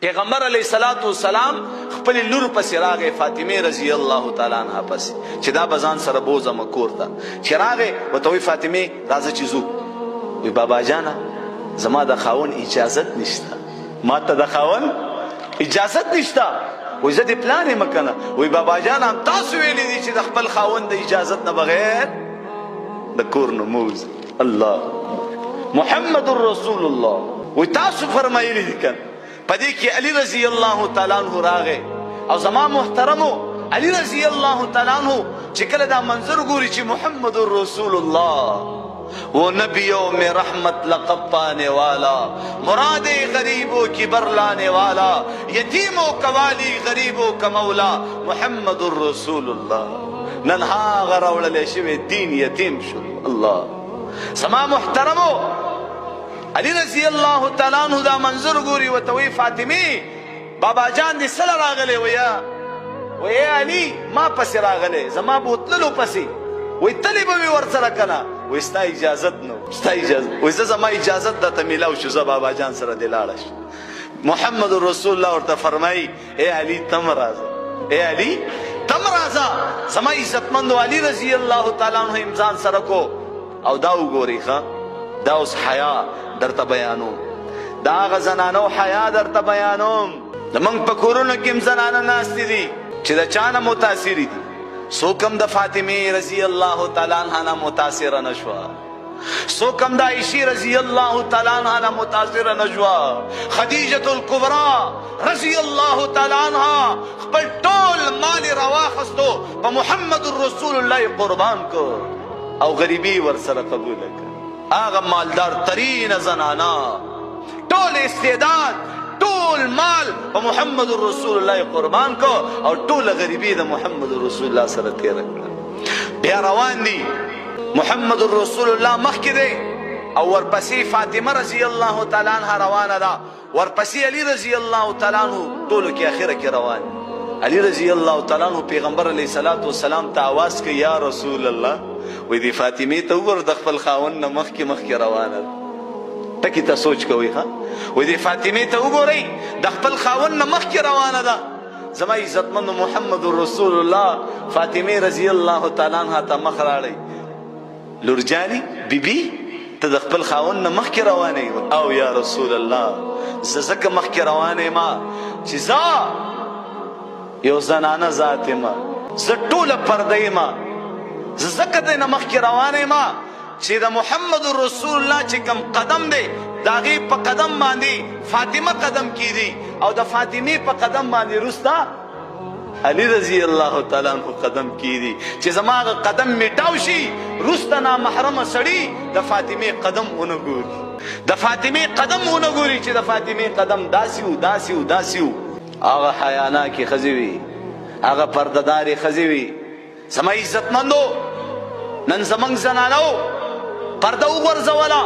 پیغمبر علیه الصلاة والسلام خپل لور پسې راغی، فاطمه رضی الله تعالی عنها پسې، چې دا به ځان سره بوځم کور ته. چې راغی ورته وایي فاطمې راځه چې ځو. وایي بابا جانه زما د خاوند اجازت نشته، ما ته د خاوند اجازت نشته. وایي زه دې پلان یم که نه؟ وایي بابا جانه هم تاسو ویلي دي چې د خپل خاوند د اجازت نه بغیر د کور نه مه وځئ. الله محمد رسول الله. وایي تاسو فرمایلي دي که نه؟ په دې کې علي رضی الله تعالی عنه راغی او زما محترمو علي رضی الله تعالی عنه چې کله دا منظر ګوري چې محمد رسول الله وہ نبیوں میں رحمت لقب پانے والا، مراد غریبوں کی بر لانے والا، یتیموں کا والی غریبوں کا مولا، محمد رسول الله. نن هغه راوړلی شوی دین یتیم شو. الله زما محترمو علی رضی الله تعالی عنہ دا منظر ګوري ورته وایي فاطمې بابا جان دې سره راغلی؟ ویا وی علی ما پسې راغلی، زما بوتللو پسې. وایي تللی به وي ورسره که نه؟ وایي ستا اجازت نه، ستا اجازت. وایي زه زما اجازت درته میلاو شو، زه بابا جان سره دې لاړه شم. محمد رسول الله ورته فرمایي ای علی تم راځه، ای علی تم راځه. زما عزتمندو علی رضی الله تعالی عنه هم ځان سره کو. او دا وګورئ ښه، دا اوس حیا درته بیانوم، دا هغه زنانو حیا درته بیانوم. زموږ په کورونو کې هم زنانه ناستې دي چې د چا نه متاثرې دي. څوک هم د فاطمې رضی الله تعالی عنها نه متاثره نه شوه، څوک هم د عایشې رضی الله تعالی عنها نه متاثره نه شوه. خدیجة الکبرى رضی الله تعالی عنها خپل ټول مال یې راواخیستو په محمد رسول الله یې قربان کړ او غریبي ورسره قبوله کړه. هغه مالدار ترینه زنانه ټول استعداد ټول مال په محمد رسول الله قربان کو او ټول غریبي د محمد رسول الله سره تیره کړه. بیا روان دي، محمد رسول الله مخکې دی او ورپسې فاطمه رضی الله تعالی عنها روانه ده، ورپسې علی رضی الله تعالی عنه ټولو کې اخره کې روان دي. علی رضی الله تعالی عنه پیغمبر علیه الصلاة والسلام ته آواز کوي یا رسول الله. وایي دې فاطمې ته وګوره د خپل خاوند نه مخکې مخکې روانه ده. ټکي ته سوچ کوئ ښه. وایي دې فاطمې ته وګورئ د خپل خاوند نه مخکې روانه ده. زما عزتمند محمد رسول الله فاطمې رضی الله تعالی عنها ته مخ راړی، لورجانې بیبي ته د خپل خاوند نه مخکې روانه یې؟ او یا رسول الله زه ځکه مخکې روانه یم چې زه یو زنانه ذات یم، زه ټوله پرده یم، زه ځکه د نه مخکې روانه یم چې د محمد رسول الله چې کوم قدم دی د هغې په قدم باندې فاطمه قدم کیدی او د فاطمې په قدم باندې وروسته علی رضی الله تعالی عنه قدم کیدی، چې زما هغه قدم میټاو شي وروسته نامحرمه سړي د فاطمې قدم ونه ګوري، د فاطمې قدم ونه ګوري چې د فاطمې قدم داسې و داسې و داسې و. هغه حیاناکې ښځې وي، هغه پردهدارې ښځې وي. زما عزتمندو نن زمونږ زنانو پرده وغورځوله.